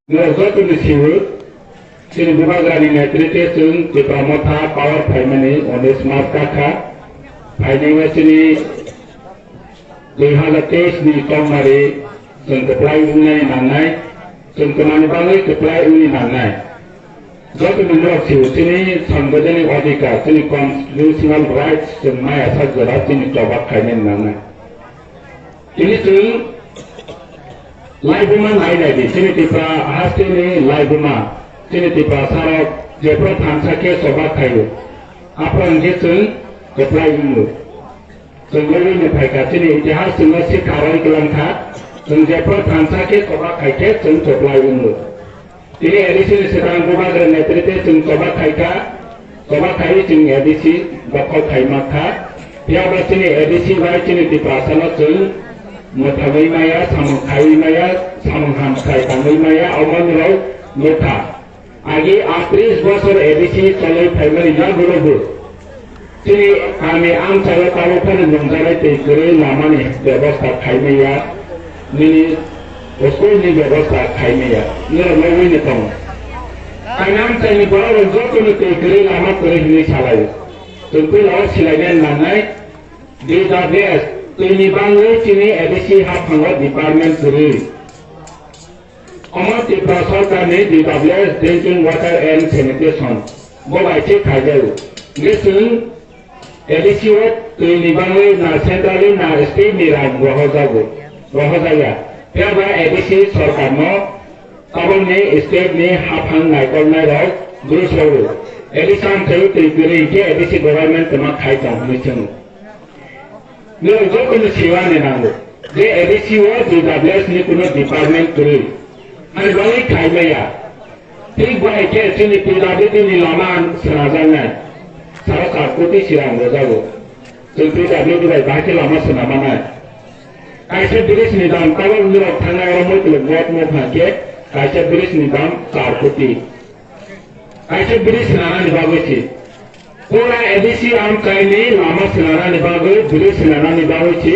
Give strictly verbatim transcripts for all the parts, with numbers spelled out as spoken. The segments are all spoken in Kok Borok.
Norok joto ni siwi, chini bubagrani netrite chwng Tipra Motha power phaimani unis March kakha, phainai chini dui hazar teis ni tongmari chwng kwplai wngnai nangnai, chwng twmani bagwi kwplai wngni nangnai. Joto ni norok siwi chini sangbidhanik adhikar, chini constitutional rights chwng maya sak jora chini choba khainai nangnai. Tini chwng laibuma nai nai di, chini Tipra haste ni laibuma, chini Tiprasa rok jephru thansa khe choba khaio, aphuru hwnkhe chwng kwplai wngo. Chwng logwi ni phaikha, chini itihas chwngno sikha rwi kwlangkha, chwng jephru thansa khe choba khaikhe chwng kwplai wngo. Tini A D C ni swkang bubagra netrite chwng choba khaikha, choba khaiwi chwng A D C dokhol khai mankha. Phiya ba chini A D C bai chini Tiprasano chwng mwthangwi maya, samung khaiwi maya, samung hamkrai tangwi maya, omo norok nukha. Agi atris bosor A D C cholwi phaimani yagulogo. Chini kami amchaio tabuk phano nungjaknai twi kwrwi lamani bebosta khaimaya, nini school ni bebosta khaimaya, norok nugwi ni tongo. Kami amchaini borok rok joto no twi kwrwi lama kwrwi hinwi salai. Chwng puila o silaina nangnai D W S twi ni bangwi chini A D C haphango department kwrwi. Omo Tripura Sarkar ni D W S, Drinking Water and Sanitation, bo bai se khaijao. Hingke chwng A D C o twi ni bangwi na centrally na state ni rang rohojago, rohojaya. Phiya ba A D C sarkar no tabok ni state ni haphang naikolnai rok bwsao. A D C ang twi kwrwi hingke A D C government tongma khai tong hinwi chwngo. Nini joto ni siwani nango. Je A D C o D W S ni kuno department kwrwi. Ani bagwi khaimaya. Thik bai khe chini P W D ni lama swnajaknai. Sara sat koti sirang rojago. Chwng P W D bai bahai khe lama swnamanai. Kaisa bridge ni dam tabok norok thangnai oro moi kwlwk bot mo phan khe kaisa bridge ni dam char koti. Kaisa bridge swnamnani bagwi se. Pura A D C amchaini lama swnamnani bagwi, bridge swnamnani bagwi se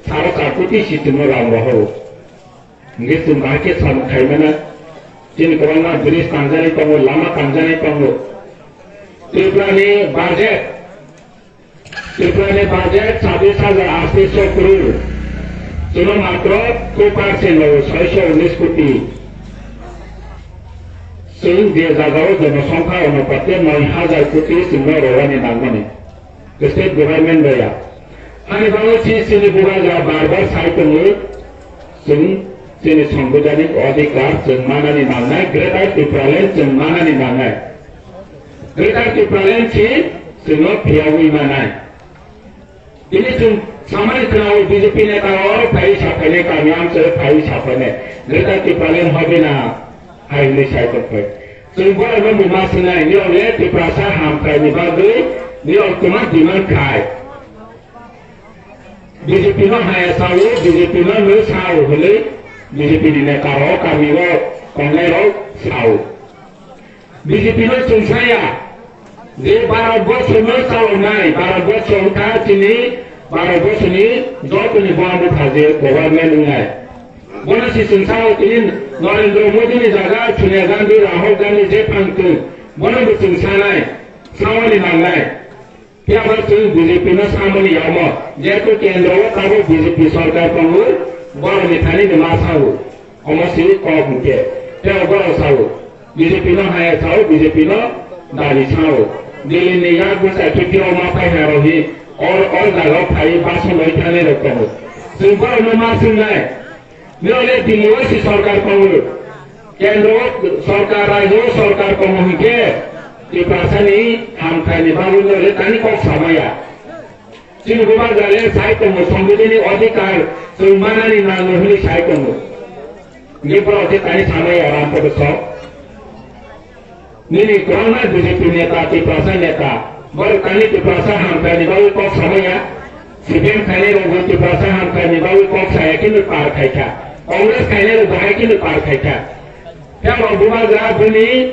saro char koti si chwngno rang rohoro. Hingke chwng bahai khe samung khaimano. Chini kwbangma bridge tangjani tongo, lama tangjani tongo. Tripurani budget Tripura ni budget chabbish hajar ashi sho crore, chwngno matro two percent o soisho unis koti. Chwng je jagao jonosongkha onopate noi hajar koti chwngno rwani nangmani. State government bai ya. Hani bagwi si chini bubagra bar bar sai tongo. Chwng chini sangbidhanik adhikar chwng manani nangnai, Greater Tipraland chwng manani nangnai. Greater Tipraland si chwngno phiyogwi manai. Tini chwng samani khwnao B J P neta rok phaiwi saphainai, kami amchaio phaiwi saphainai. Greater Tipraland hobe na hai hwnwi sai tongphai. Chwng borokno bo ma swngnai, nirok le Tiprasa hamkraini bagwi nirok kwma demand khai. B J P no haya sao, B J P no nw sao hwnwi B J P ni neta rok, kami o tongnai rok sao. B J P no chwng saya je Bharat borsho no chaloknai, Bharat borsho wngkha chini Bharat borsho ni joto ni bwrang bupha je government wngnai. Bono si chwng sao tini Narendra Modi ni jaga Sonia Gandhi, Rahul Gandhi je phang tong, bono bo chwng sanai, saoni nangnai. Phiya ba chwng B J P no samani yamo, jehetu kendro o tabuk B J P sarkar tongo, borok ni thani ni ma sao, omo simi kok hwnkhe, tei borok sao, B J P no haya sao, B J P no dabi sao, Delhi ni yak bwsa khiphirok ma phai ha rohi, or, or jaga o phai bason roi thani rok tongo. Chwng borok no ma swngnai, Nini le Delhi o si sarkar tongo. Kendro o sarkar, rajyo o sarkar tongo hwnkhe Tiprasa ni hamkrai ni bagwi no le tani kok samaya. Chini bubagra le sai tongo, songbidhani adhikar chwng manani nango hwnwi sai tongo. Hwnkhe borok khe tani samaya Ram Pradesho. Nini kwbangma B J P neta, Tiprasa neta, borok tani Tiprasa hamkrai ni bagwi kok samaya, C P M khainai rok bo Tiprasa hamkrai ni bagwi kok saya khe no par khai kha, Congress khainai rok bo hai khe no par khai kha. Phiya bo bubagra bini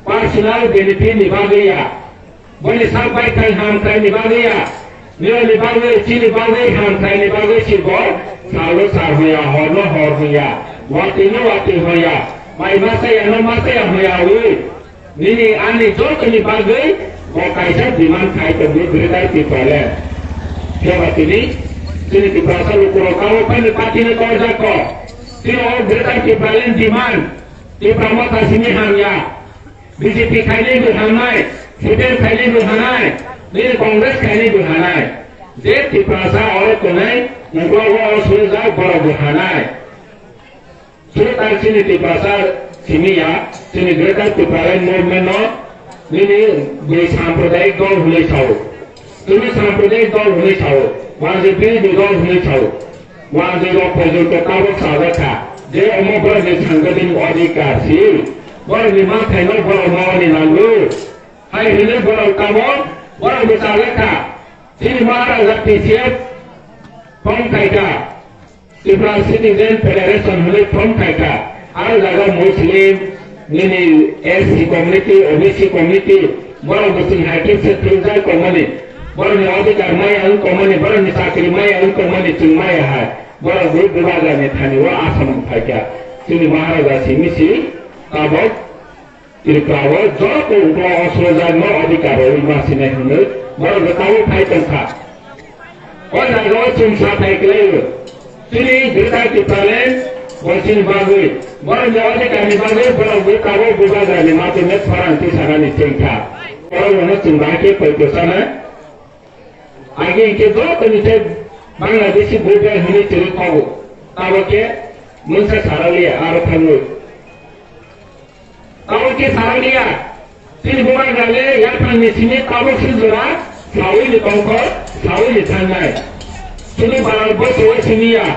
personal benefit ni bagwi ya, bini sak bai thai hamkrai ni bagwi ya, Nini bagwi, chini bagwi, hamkhaini bagwi si bo salo sal hoya, horno hor hoya, watwino watwi hoya, mai masaya no masaya hoya wi. Nini ani jotoni bagwi bo kaisa demand khai tongo Greater Tipraland. Phiya ba tini chini Tiprasa lukurok abo phani party ni torjak kho. Tini o Greater Tipraland demand Tipra Motha simi hamya. B J P khainai bo hanai, C P M khainai bo hanai, nini Congress khainai bo hanai. Je Tiprasa oro tongnai, nokla o sujak borok bo hanai. Suru tar chini Tiprasa simi ya, chini Greater Tipraland movement no nini bwrwi sampradayik dol hwnwi sao. Chini sampradayik dol hwnwi sao, wangje birothi dol hwnwi sao. Wangje rok porjonto tabok sajak kha, je omo borokni sangadini odhikar si, borokni manthaino borok mawani nango. Hai hwnwi borok tabok, borokbo sajak kha. Chini Maharaja T C F form khai kha. Tripura Citizen Federation hwnwi form khai kha. Aro jaga Muslim, nini S C community, O B C community, borok bo chwng hai khe se philjak tongmani. Borokni odhikar maya wng tongmani, borokni chakri maya wng tongmani, chwng maya hai. Borok bo bubagrani thani o asa mang phai kha. Chini Maharaja simi si tabok Tripura o joto ukla o srojakno adhikar rwi ma sinai hwnwi borok rwkabo phai tongkha. O jaga o chwng sa phai kwlaio. Chini Greater Tipraland bo chini bagwi, borokni adhikarni bagwi borok rwkabo bubagrani matwino khorang tisanani chengkha. Borokno chwng bahai khe poito sana. Age hwnkhe jotoni tei Bangladeshi voter hwnwi chwrwi khago. Tabok khe mungsa saraliya aro thangwi. Tabok khe saraliya. Chini bubagrale yaphangni simi tabok si jora sawi ni tongkho, sawi ni thangnai. Chini Bharat borso o simi ya.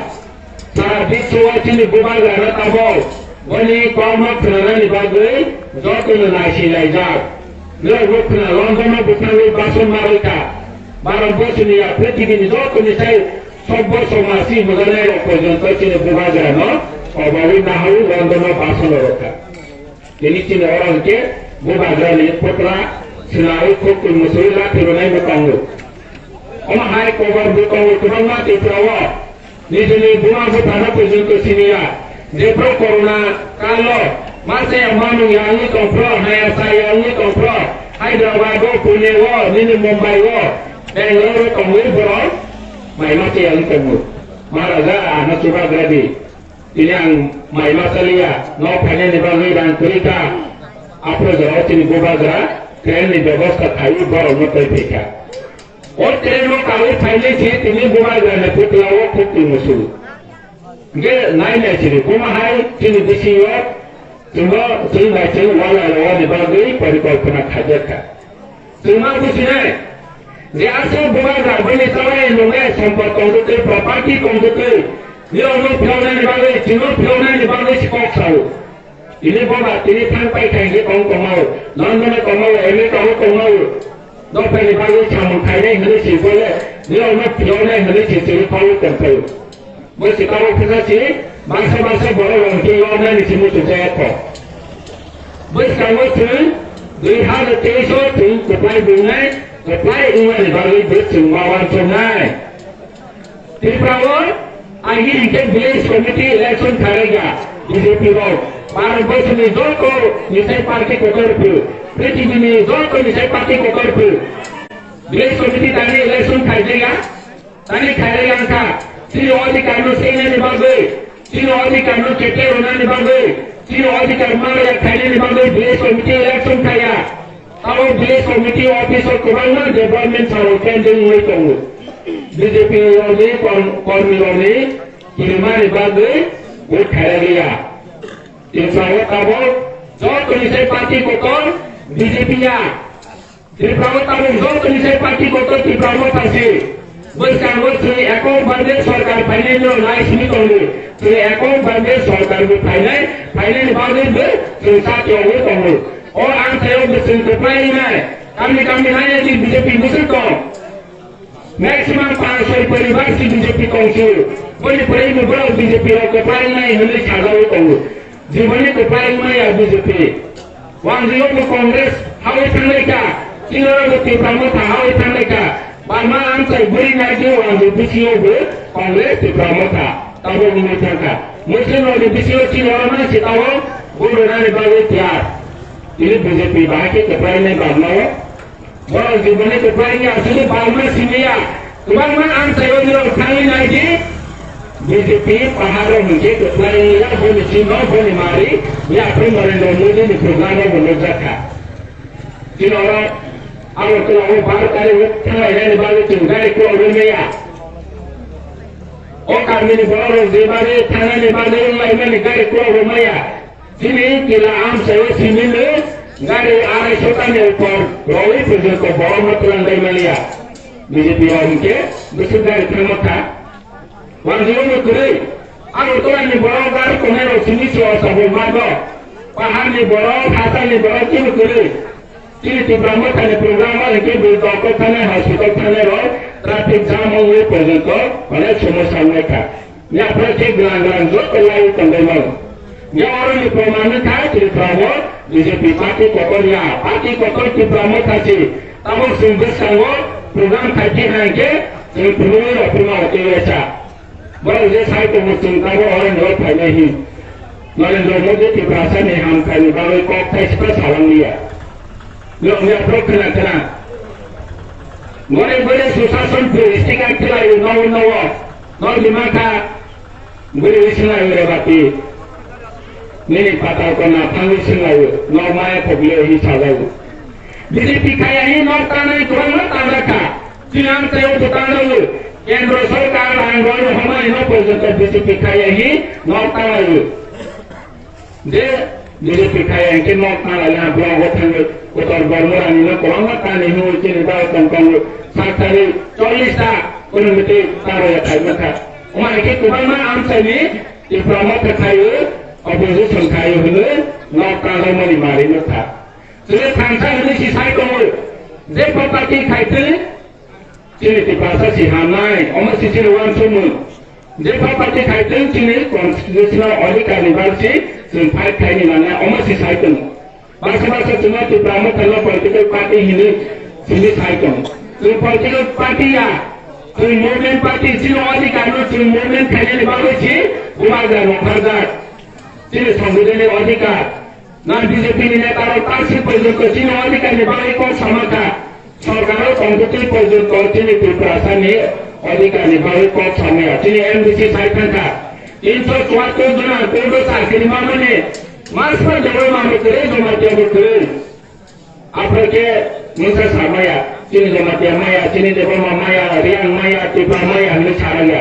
Sara biswa chini bubagrano tabok boni kokno khwnanani bagwi jotono naisi laijak. Norokbo khwna London-o bwthangwi bason marwi kha. Bharat borso ni ya prithibi ni joto ni sai sobbo somasi hwnjanai rok porjonto chini bubagrano kobawi naharwi London-o bason rw kha. Tini chini oro hwnkhe bubagrani putla swnawi khuk twi mwswi lathi rwnai mwtango. Omo hai kobor bo tongo kwbangma Tripura o. Nijini buma bupha no porjonto siniya. Jephru corona kalo masa ya manung ya wngwi tongphru, haya sa ya wngwi tongphru, Hyderabad o, Pune o, nini Mumbai o, Bangalore o tongwi borok mai masa ya wngwi tongo. Maharaja ano chubagra di. Tini ang mai ma chaliya, no phainani bagwi rang kwrwi kha. Aphuru jorao chini bubagra train ni bebosta khaiwi borokno twi phaikha. O train no kawi phainai se tini bubagra ni putla o khuk twi musu. Ge nai nai chiri kuma hai chini bisingo chwngno chwng bai chwng wala rogo ni bagwi porikolpona khaijak kha. Chwngma businai je aswk bubagra bini chabai nungnai sompot tongtwtwi, property tongtwtwi, nirokno philoknani bagwi, chwngno philoknani bagwi se kok sao. Tini boba tini thang pai thang khe tong tongmao, London-o tongmao, America-o tongmao, nokphaini bagwi samung khainai hwnwi se bole nirokno philoknai hwnwi se chwngwi phalwi tongphai. Bo se tabuk phisa se baksa baksa borok rok khe yornani se muchung jaya kho. Bwskango chwng dui hazar teis o chwng kwplai bungnai, kwplai wngnani bagwi bo chwng ma uansuknai. Tripura o agini khe village committee election khairokya B J P rok. Bharat borso ni joto nisai party kotor phu, prithibi ni joto nisai party kotor phu. Village committee tani election khaijaya. Tani khairwi ang kha, chini odhikar no seinani bagwi, chini odhikar no kete rwnani bagwi, chini odhikar maya khainani bagwi village committee election khaiya. Abo village committee office o kwbangma development salo pending wngwi tongo. B J P rokni kon-, kormi rokni kirimani bagwi vote khairaliya. Tinsao tabok joto ni sai party kotor B J P ya. Tripura o tabuk joto ni sai party kotor Tipra Motha se. Bwskango chwng ekong bande sorkar phainai no nai simi tongo. Chwng ekong bande sorkar bo phainai, phainai ni bagwi bo chwng chati ongwi tongo. O ang thaio bo chwng kwplai wngnai. Kamni kamni nai nai B J P bwswk tong. Maximum panch soi poribar si B J P tong si. Boni pore bo borok B J P rok kwplai wngnai hwnwi sajawi tongo. Jiboni kwplai wngmaya B J P. Wangjigo bo Congress hawi thanglai kha, chini oro bo Tipra Motha hawi thanglai kha. Barma amchai bwrwi naidi wngdi bisingo bo Congress Tipra Motha tabuk wngwi thangkha. Muslim rokni bisingo chini oro mani se tabuk vote rwnani bagwi tiyar. Tini B J P bahai khe kwplainai Barma o. Borok jiboni kwplaini aswkhe Barma simiya. Kwbangma amchai o nirok thangwi naidi B J P pahar rok hwnkhe kwplaini ya boni simo boni mari ya phai Narendra Modi ni program o bo nukjakha. Chini oro Agartala o bar tarik o thanglainani bagwi chwng gari kwrwngwi maya. O kamini borok rok je bagwi thangnani bagwi wnglaimani gari kwrwngwi maya. Chini kila amchai o simi le gari arai sotani upor rwi pwrwngko borok no twlang dai maliya. B J P rok hwnkhe bwswk gari thangma kha. Wanjwk no kwrwi. Agartala ni borok gari tongnai rok simi se o sabwi manbo. Pahar ni borok, hatal ni borok chini kwrwi. Chini Tipra Motha ni program o hwnkhe bui doctor thangnai, hospital thangnai rok traffic jam wngwi porjonto onek somosya wngnai kha. Yaphra khe glang glang joto lai tongwi mano. Ya oro ni proman wngkha Tripura o B J P party kotor ya, party kotor Tipra Motha se. Tabuk chwng bwskango program khai khe hwnkhe chwng phunugwi rok phima rok tei wngsa. Borok je sai tongo chwng tabuk oro ni rok phainai hin. Narendra Modi Tiprasa ni hamkrai ni bagwi kok thaisa salang liya. Nok ya phro khna khna. Gore gore Sushashan phi sticker khilai no no. No lima kha. Bwrwi swnglaio rebati. Nini patal kona thangwi swnglaio. Nok maya phoglio hi sajaio. B J P khaya hi nok tanai kwbangma tanjakha. Chini amchaio bo tanjaio. Kendro sorkar rang roi homai no porjonto B J P khaya hi nok tanjaio. Je B J P khaya hwnkhe nok tanglaina borok bo thangwi kotor bormorani no kwbangma tani hwnwi chini bagwi tong tongo. Sak thari chollish ta kono miti taro ya khai mankha. Omo hai khe kwbangma amchaini Tipra Motha khaio, opposition khaio hwnwi nok tanglaimani mari no kha. Chwng thansa hwnwi si sai tongo. Je property khai twi Chini Tiprasa si hamnai, omo si chini uansukmung. Je property khai tong chini constitutional adhikar ni bagwi si chwng fight khaini nangnai, omo si sai tongo. Baksa baksa chwngno Tipra Motha no political party hinwi simi sai tongo. Chwng political party ya, chwng movement party, chini adhikar no chwng movement khainani bagwi si bubagra rwpharjak. Chini songbidhan ni adhikar. Na B J P ni neta rok ta si porjonto chini adhikar ni bagwi kok sama kha. Sorkar o tongtwi porjonto chini Tiprasa ni adhikar ni bagwi kok samaya. Chini M D C sai thangkha. Tinsho chuattor jona kodo chakri mamani. Mas pa jabo mamo kwrwi, Jamatia bo kwrwi. Aphro khe mungsa samaya. Chini Jamatia maya, chini Debbarma maya, Reang maya, Tipra maya hwnwi sanaya.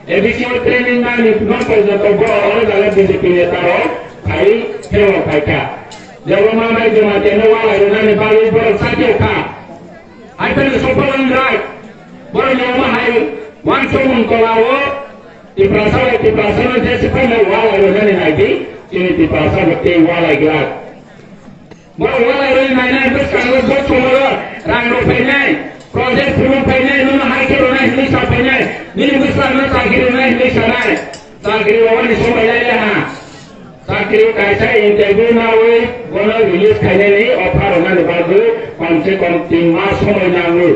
A D C o training nani no porjonto borok oro jaga B J P neta rok phai phaibo phaikha. Debbarma bai Jamatia no walai rwnani bagwi borok sakhe kha. Hai phano Sopalwng Rai borok ni omo hai uansukmung tola o Tiprasa bai Tiprasa no jesi phano walai rwnani naidi chini Tiprasa bo tei walai glak. Borok walai rwi nainai bwskango bo somoro rang rok phainai, project phuru phainai, nono hai khe rwnai hinwi sa phainai, nini bwskango chakri rwnai hinwi sanai. Chakri rwnani somai lai le ha. Chakri kaisa interview nawi bono release khainani offer rwnani bagwi kom se kom tin mas somai nango.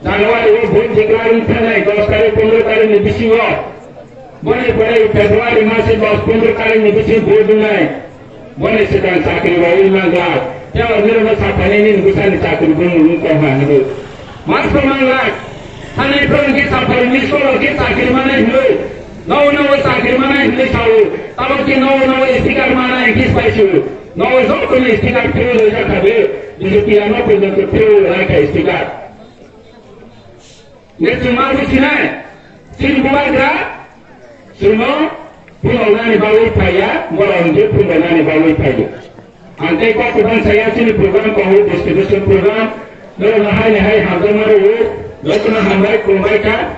January o vote declare wng phainai dos tarik pondro tarik ni bisingo. Boni pore February mase dos pondro tarik ni bisingo vote wngnai. Boni swkang chakri rwi mangla. Tei o nirokno sakhainai nini bwsani chakri bumung wng tongha hinwi. Mas bo mangla. Thani phone khe saphai miss call khe chakri manai hinwi. Nogo nogo chakri manai hinwi sao. Tabok khe nogo nogo sticker manai hinwi paisio. Nogo jotono sticker free rwjak kha be. B J P ano porjonto free rwjak kha sticker. Nechung ma businai, chini bubagra, chwngno phunuknani bagwi phaiya, borok hwnkhe phunuknani bagwi phaiya. Ang tei kok kwbang saya chini program tongo, distribution program, norokno haini hai hamjakma rwo, jotono hambai, khulumbai kha.